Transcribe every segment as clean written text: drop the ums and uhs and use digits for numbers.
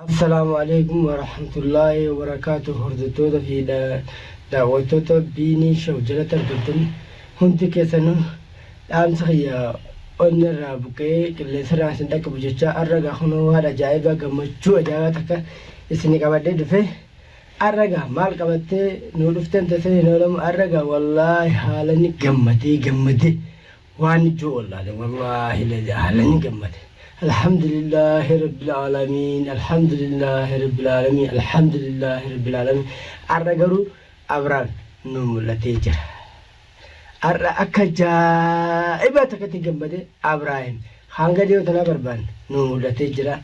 Assalaamu alaikum warahmatullaahi wabarakaatu. Hordoftoota fi daawwattoota Biinii Show jalatti argamtan hundi keessanuu, dhaamsa kiyya onna irraa buqqa'ee qilleensa irraa isin dhaqqabu jecha, har'a gaa kunoo waan ajaa'ibaa, gammachuu ajaa'ibaa takka isin qabadhee dhufe. Har'a gaa maal qabattee nuu dhuftan tasee hin oolamu. Har'a gaa wallaahi haalani gammadee gammadee waan ijoo wallaale, wallaahi haalani gammade. Alhamdulillahi rabbil aalamiin, alhamdulillahi rabbil aalamiin, alhamdulillahi rabbil aalamiin. Har'a garuu Abrahaam nu mul'atee jira. Har'a akka ajaa'ibaa takkatti gammade. Abrahaam hanga dhiyoo tanaa barbaanne nu mul'atee jira.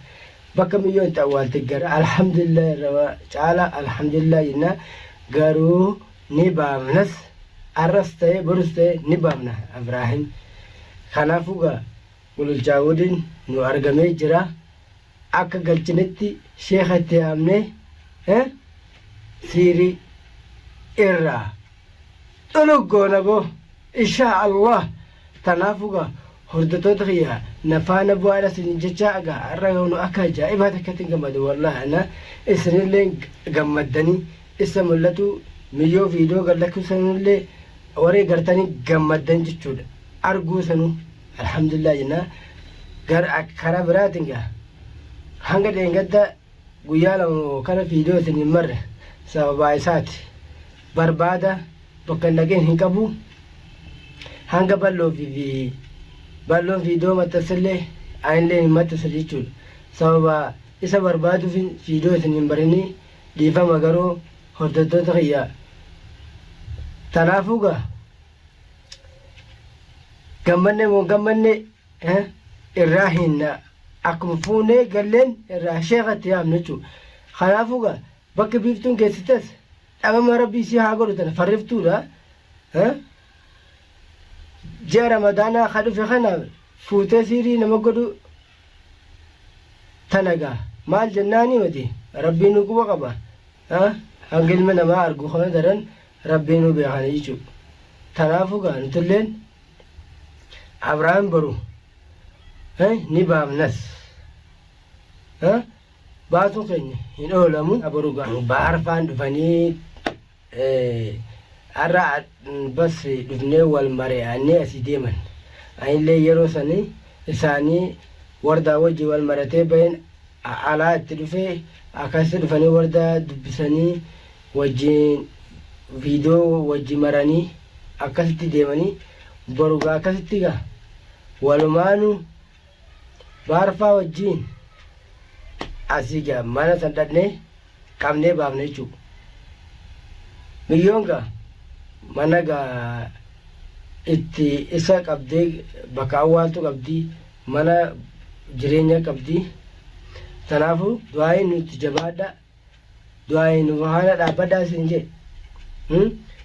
Bakka miyyoon itti awwaalte gara. Alhamdulillah, irra caala alhamdulillah jenna. Garuu ni baafnas, har'as ta'e borus ta'e ni baafna Abrahaam. Kanaafuu gaa Gololchaawudiin nu argamee jira. Akka galchinetti sheeka itti yaamnee siirii irraa xulug goona boo, inshaa Allah. Tanaafuu gaa hordoftoota kiyya, na faana bu'aadha isin jecha. Gaa har'a nu akka ajaa'ibaa takkatti gammadu wallahi. Ana isinillee gammaddanii isa mul'atu miyyoo viidiyoo gad sanillee warri gartanii gammaddan jechuudha. Arguu sanuu alhamdulillah jenna. Gara karaa biraatiin gaa hanga dheengadda guyyaa 2 kana viidiyoo isin hin marre sababaa isaati. Barbaada bakka hin dhaqin hin qabu. Hanga bal'oo fi bal'oon viidiyoo maxxansillee anillee hin maxxansa jechuudha. Sababa isa barbaaduuf viidiyoo isin hin barinii, dhiifama garuu hordoftoota kiyya. Tanaafuu gaa gammanne moo gammanne irraa hin akkuma fuunee galleen irraa sheekatti yaamnu jechuudha. Kanaafuu gaa bakka biiftuun geessites dhabama rabbii isii haa godhu, tana farriftuudha. Ji'a Ramadaanaa ka dhufe kana fuutee siirii nama godhu tana gaa maal jennaanii miti, rabbiin nu quba qaba. Hanga ilma namaa argu kana daran rabbiin nu beekani jechuudha. Tanaafuu gaa nutilleen Abrahaam boru ni baafnas. Baasuun keenya hin oolamu. Boru gaa baarfaan dhufanii har'a bas dhufnee wal mari'annee asii deeman. Anillee yeroo sanii isaanii wardaa wajji wal maratee baheen alaa itti dhufee, akkasitti dhufanii wardaa dubbisanii wajjin viidiyoo wajji maranii akkasitti deemanii. Boru gaa akkasitti gaa walumaanuu baarfaa wajjiin asii gaa mana san dhaqnee qabnee baafne jechuudha. Miyyoon gaa mana gaa itti isa qabdee bakka awwaaltu qabdii, mana jireenya qabdii. Kanaafuu du'aayin nuti jabaadha. Du'aayin nu faana dhaabbadhaa isin jedhe.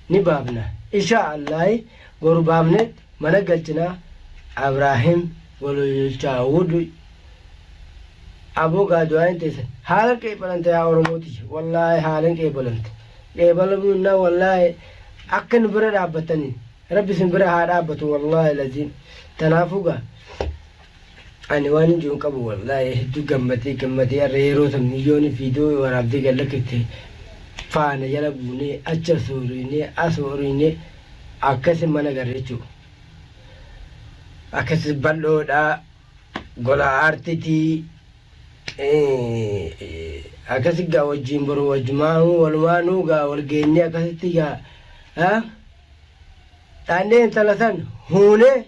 Ni baafna. Inshaa Allaahi boru baafne mana galchinaa Abraahim Gololchaa wudu. Aboo gaa du'aayin teessan haala qeebalante yaa Oromooti, wallaahi haalan qeebalante. Qeebalamuun wallaahi akka nu bira dhaabbatanii rabbi isin bira haa dhaabbatu, wallaahi laziim. Tanaafuu gaa ani waan hin jiru qabu, wallaahi hedduu gammadee gammadee. Har'a yeroo san miyyooni viidiyoo waraabdee gad lakkifte faana jala buunee achi as horiinee as horiinee akkasi mana garre jechuudha. Akkasi bal'oodha, gola aartitii akkasi gaa wajjin boru wajjumaanuu walumaanuu gaa wal geenyee akkasitti gaa dhaannee intala san huunee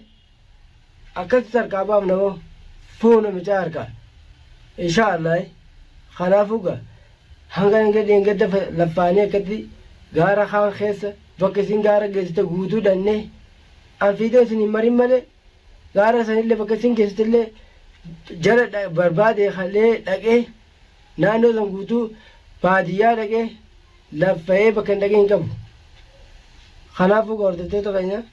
akkasitti harkaa baafna moo fuuna micaa harkaa, insha Allah. Kanaafuu gaa hanga hanga dheengadda laffaanii akkatti gaara kaan keessa bakka isin gaara geessite guutuu dhannee an fiidoo isin hin marin malee gaara sanillee bakka isin geessitellee jala barbaade kalee dhaqee naannoo san guutuu baadiyyaa dhaqee laffa'ee bakka hin dhaqee hin qabu. Kanaafuu gaa hordoftoota keenya,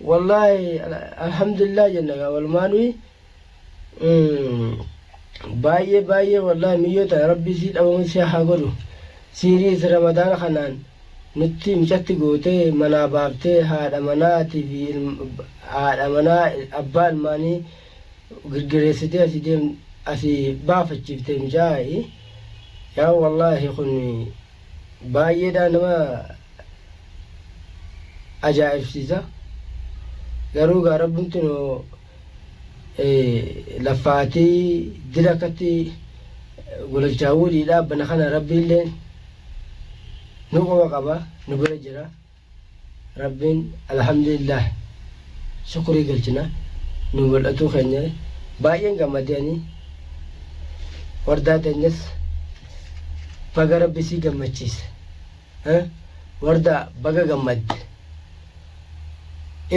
wallaahi alhamdulillah jenna gaa walumaanuu baay'ee baay'ee. Wallaahi miyyoo tana rabbii sii dhabamu si haa godhu. Siiriis Ramadaana kanaan nutti micatti gootee manaa baaftee haadha manaatii fi haadha manaa abbaa ilmaanii girgireessitee asii deem. asii baafachiifte mucaa'i yaa wallaahi kun baay'eedhaa nama ajaa'ibsiisa garuu gaa rabbumti nu laffaatii dila akkatti gololchaawuu dhaabbana kana rabbiilleen nu quba qaba nu bira jira. Rabbiin alhamdulillah shukurii galchina nu mul'atuu keenya baay'een gammadee ani wardaa teenyas baga rabbi sii gammachiise wardaa baga gammadde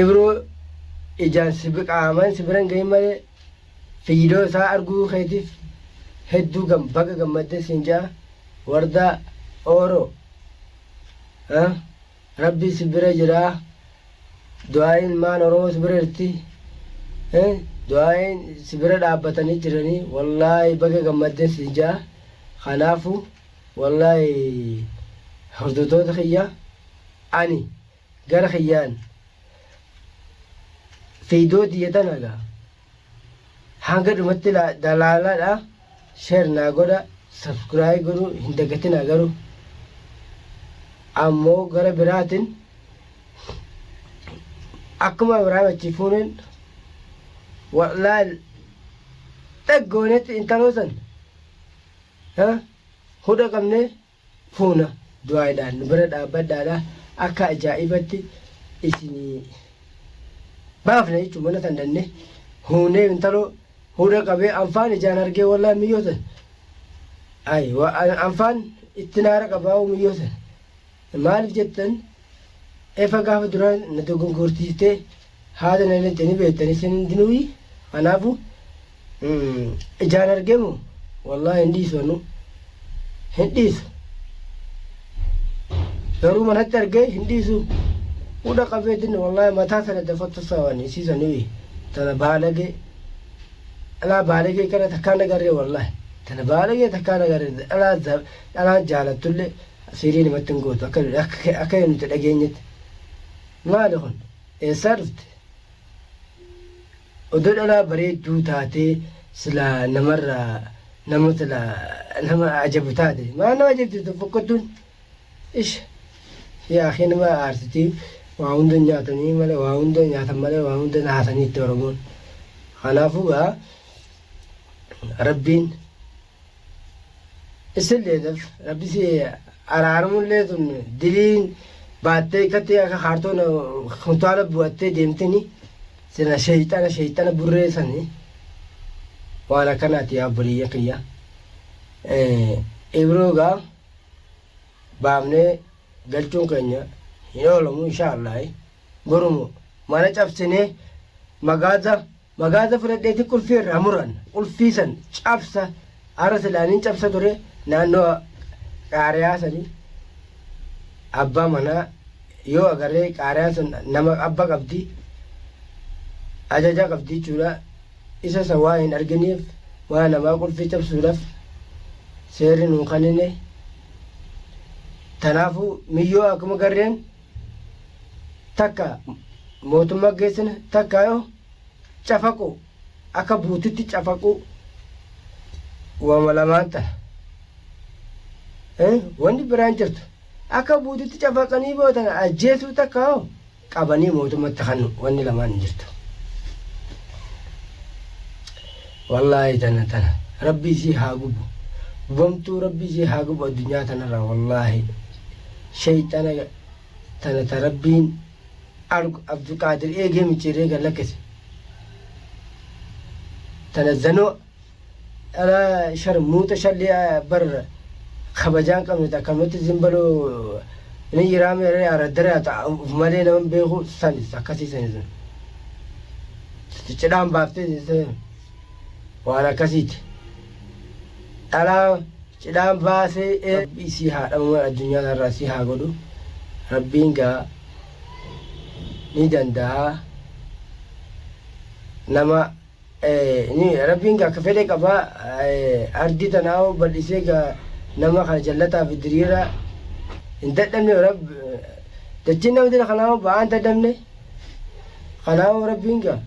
ibroo ijaan si qaamaan si biran gahin malee fiidoo isaa arguu keetiif hedduu baga gammadde siin ja'a wardaa ooroo Rabbi si bira jira. Du'aa'iin ilmaan Oromoo si bira jirti. Du'aa'iin si bira dhaabbatanii jiranii wallaahi baga gammaddeen si jaa. Kanaafu wallaahi hordoftoota kiyya ani gara kiyyaan fiidoo tiyya tana gaa hanga dhumatti dalaalaadha share naa godha subscribe godhuu hin dagatinaa garuu ammoo gara biraatiin akkuma Ibraahim achii fuuneen wallaal dhaggoonetti intaloo san hudha qabnee fuuna du'aadhaan nu bira dhaabbadhaadha akka ajaa'ibatti isinii baafna jechuun mana tan danne huunee intaloo hudha qabee anfaan ijaan argee wallaa miyyoo tan ay anfaan itti naara qabaa miyyoo tan maaliif jettan efa gaafa duraa na dogongorsiistee haada na lente ni beektan isin hundinuuyi kanaafu ijaan argemu wallahi hin dhiisu anu hin dhiisu garuu manatti argee hin dhiisu hudha qabeetin wallahi mataa sana dafattu sawan isiisanuyi tana baalagee dhalaa baalagee kana takkaan agarree wallahi tana baalagee takkaan agarree dhalaa dhalaan jaalattullee siirii namatti hin gootu akka akka nuti dhageenyetti maali kun eessaa dhufte Odoo dhalaa bareedduu taatee silaa namarraa nama silaa nama ajabu taate maal nama ajabsiiftu fokkottuun ish yaa akii nama aarsitii waa hunda nyaatanii malee waa hunda nyaatan malee waa hunda haasanii itti oromoon kanaafuu gaa rabbiin Isillee rabbi si araaramullee tun diliin baattee ikkatti akka kaartoona kuntaala bu'attee deemtini sina sheeyxana sheeyxana burree sani waan akkanaati yaa obboleeyyan kiyya. Ibroo gaa baafnee galchuun keenya hin oolamu insha Allah borumo mana cabsinee magaaza Magaaza fudhadheeti qulfii irraa muran. Qulfii san cabsa. Ara silaa nin cabsa ture naannoo qaariyaa sani abbaa manaa yoo agarree qaariyaan sun nama abba qabdi ajaja qabdi jechuudha. Isa san waan hin arginiif mana namaa qulfii cabsuudhaaf seerri nuun kanine. Tanaafuu miyyoo akkuma garreen takka mootummaa geessina takka yoo cafaqu akka buutitti cafaquu wama lamaan tana. Wanni biraan jirtu akka buutitti cafaqanii bootan ajjeesuu takka hoo qabanii mootummatti kannu wanni lamaan hin jirtu. Wallaahi tana tana rabbi isii haa gubu gubamtuu rabbi isii haa gubu addunyaa tanarraa wallaahi sheyxana tana ta rabbiin Abdulqaadir eegee micciirree gad lakkise. Tana zanoo dhala sharmuuxa shallee bar kabajaan qabne akkamatti zimbaloo ni jiraame ree araddare uf malee nama beeku sanis akkasii sanis cidhaan baaftee waan akkasiiti. Dhalaa cidhaan baasee rabbi isii haa dhabaman addunyaa tanarraa isii haa godhu rabbiin gaa ni danda'a nama ni rabbiin gaa akka fedhe qaba ardii tanaa bal'isee gaa nama kana jallataa fi diriira hin dadhabne rabb dachiin nama dira kanaa ba'aan dadhabne kanaafuu rabbiin gaa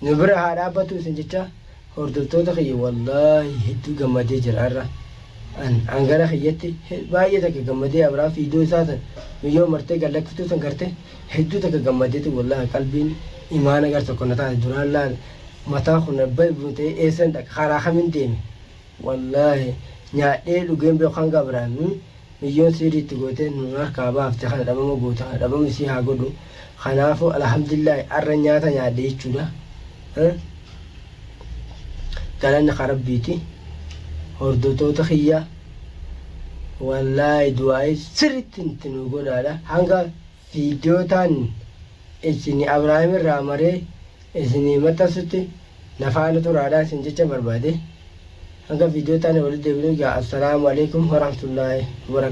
nu bira haa dhaabbatu isin jecha. Hordoftoota kiyya, wallaahi hedduu gammadee jira har'a. An an gara kiyyatti baay'ee takka gammadee. Abrahaam fiidoo isaa san miyyoo martee gad lakkiftuu san garte hedduu takka gammadeetu, wallaahi qalbiin imaana gar tokko na taate. Duraan laal mataa kun ta'ee eessan dhaqa, karaa kamin deeme? Wallaahi nyaadhee dhugeen beeku hanga Abrahaam miyyoon siirii itti gootee nu harkaa baafte. Kana dhabama goote, kana dhabama isii haa godhu. Kanaafuu alhamdulillaahi, har'a nyaata nyaadhe jechuudha. Galanni ka Rabbiiti. Hordoftoota kiyya, wallaahi du'aa'ii sirriitti itti nu godhaadha. Hanga viidiyoo taan isin Abrahaam irraa maree isinii maxxansutti na faana turaadha isin jecha barbaade. Hanga viidiyoo taan walitti deebinu egaa, assalaamu alaikum warahmatullaahi wabarakatuh.